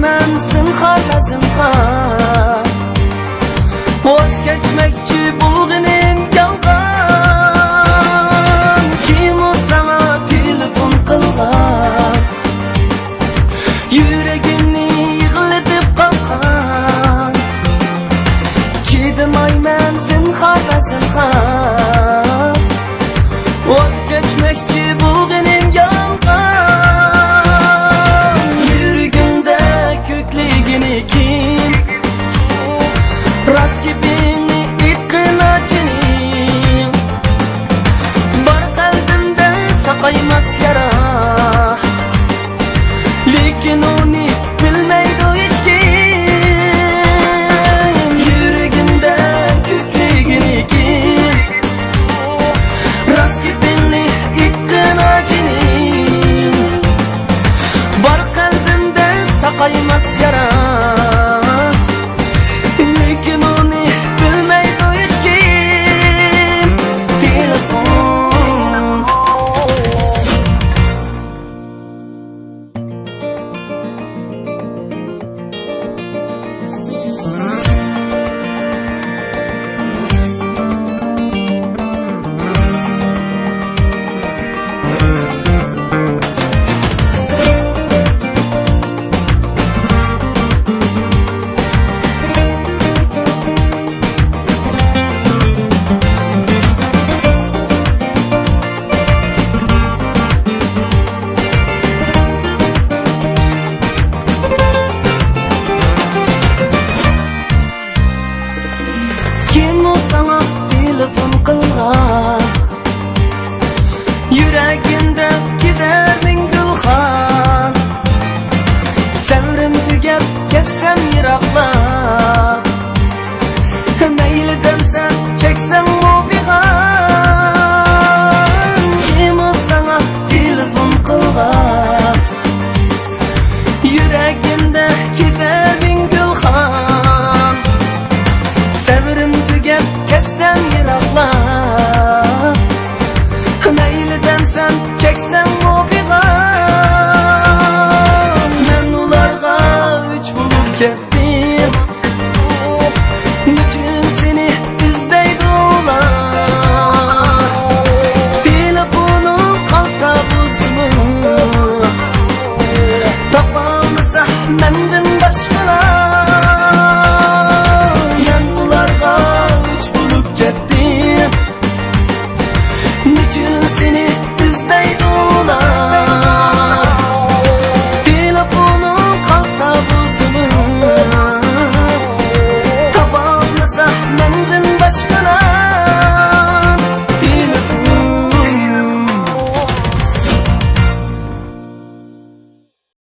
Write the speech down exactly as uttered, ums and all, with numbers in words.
مەن زىنھار ۋە زىنھار، ۋاز كەچمەكچى بولغىنىم يالغان. كىمۇ ساڭا تېلېفون قىلغان، يۈرىكىمنى يىغلىتىپ قالغان. چىدىمايمەن زىنھار ۋە زىنھار، ۋاز كەچمەكچى بولغىنىم يالغان. يۈرىكىڭدە كۆكلىگىنى كىم؟ راست گېپىڭنى ئېيتقىنا جېنىم. بار قەلبىمدە ساقايماس يارا، لېكىن ئۇنى بىلمەيدۇ ھېچكىم. يۈرىكىڭدە كۆكلىگىنى كىم؟ راست گېپىڭنى ئېيتقىنا جېنىم. بار قەلبىمدە ساقايماس يارا، لېكىن ئۇنى بىلمەيدۇ ھېچكىم. تېلېفون. كىم ئۇ ساڭا تېلېفون قىلغان؟ يۈرەكىمدە كېزەر مىڭ گۈلخان. سەۋرىم تۈگەپ كەتسەم يىراقلاپ، مەيلى دەمسەن چەكسەڭمۇ پىغان. كىم ئۇ ساڭا تېلېفون قىلغان؟ يۈرەكىمدە كېزەر مىڭ گۈلخان. سەۋرىم تۈگەپ كەتسەم يىراقلاپ، مەيلى دەمسەن چەكسەڭمۇ پىغان. مەن ئۇلارغا ئۆچ بولۇپ كەتتىم. نېچۈن سېنى ئىزدەيدۇ ئۇلار؟ تېلېفونۇڭ قالسا بۇزۇلۇپ، تاپالمىسا مەن